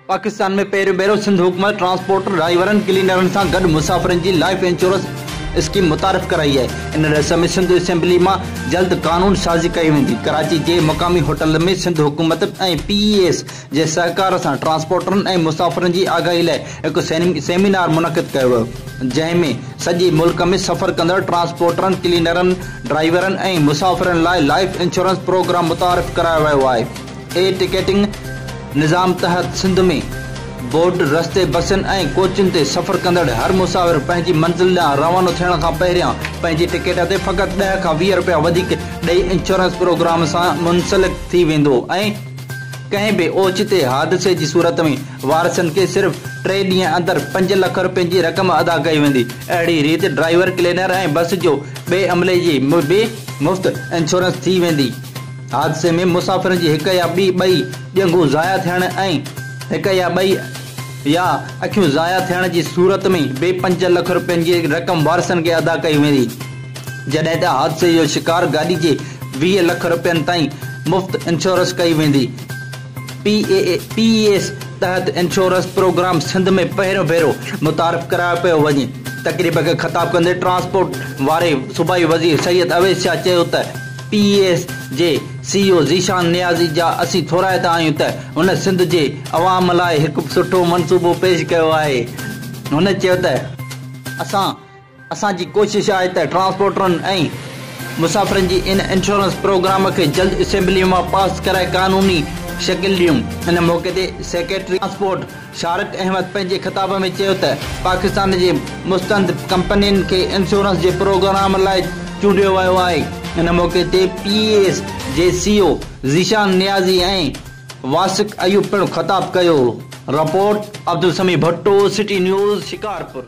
پاڪستان ۾ پهريون ڀيرو سنڌ حڪومت ٽرانسپورٽ ڊرائيورن، ڪلينرن سان گڏ مسافرن جي لائيف انشورنس اسڪيم متعارف ڪرائي آهي. ان ڏس ۾ سنڌ اسيمبلي مان جلد قانون سازي ڪئي ويندي. ڪراچي جي مقامي هوٽل ۾ سنڌ حڪومت ۽ پي اي ايس جي سهڪار سان ٽرانسپورٽرن ۽ مسافرن جي آگاهي لاء هڪ سيمينار منعقد ڪيو ويو، جنهن ۾ سڄي ملڪ ۾ سفر ڪندڙ ٽرانسپورٽرن، ڪلينرن، ڊرائيورن ۽ مسافرن لاء لائيف انشورنس پروگرام متعارف ڪرايو ويو آهي. اي ٽڪيٽنگ نظام تحت سنڌ ۾ بورڊ رستي بسن ۽ ڪوچن تي سفر ڪندڙ هر مسافر پنهنجي منزل ڏانهن روانو ٿيڻ کان پهريان پنهنجي ٽڪيٽ تي فقط ڏهه کان 20 رپيا وڌيڪ ڏئي انشورنس پروگرام سان منسلڪ ٿي ويندو ۽ ڪنهن به اوچتي حادثي جي صورت ۾ وارثن کي صرف ٽي ڏينهن اندر 5 لک رپين جي رقم ادا ڪئي ويندي. اهڙي ريت ڊرائيور، ڪلينر ۽ بس جو ٻئي عملي جي به مفت انشورنس ٿي ويندي. حادثي ۾ مسافرن جي هڪ يا ٻي ٻئي ڄنگهون ضايع ٿيڻ ۽ هڪ يا ٻئي يا اکيون ضايع ٿيڻ جي صورت ۾ به 5 لک رپين جي رقم وارثن کي ادا ڪئي ويندي، جڏهن ته حادثي جو شڪار گاڏي جي 20 لک رپين تائين مفت انشورنس ڪئي ويندي. پي اي ايس تحت انشورنس پروگرام سنڌ ۾ پهريون ڀيرو متعارف ڪرايو پيو وڃي. تقريب کي خطاب ڪندي ٽرانسپورٽ واري صوبائي وزير سيد اويس شاهه چيو ته پي اي ايس جي سي او ذيشان نيازي جا اسين ٿورائتا آهيون ته هن سنڌ جي عوام لاء هڪ سٺو منصوبو پيش ڪيو آهي. هن چيو ته اسان اسان جي ڪوشش آهي ته ٽرانسپورٽرن ۽ مسافرن جي ان انشورنس پروگرام کي جلد اسيمبلي مان پاس ڪرائي قانوني شڪل ڏيون. ان موقعي تي سيڪريٽري ٽرانسپورٽ شارق احمد پنهنجي خطاب ۾ چيو ته پاڪستان جي مستند ڪمپنين کي انشورنس جي پروگرام لاء چونڊيو ويو آهي. ان موقعي تي پي اي ايس جي سي او ذيشان نيازي ۽ واثق ايوب پڻ خطاب ڪيو. Report, Abdul Sami Bhutto, city news, Shikarpur.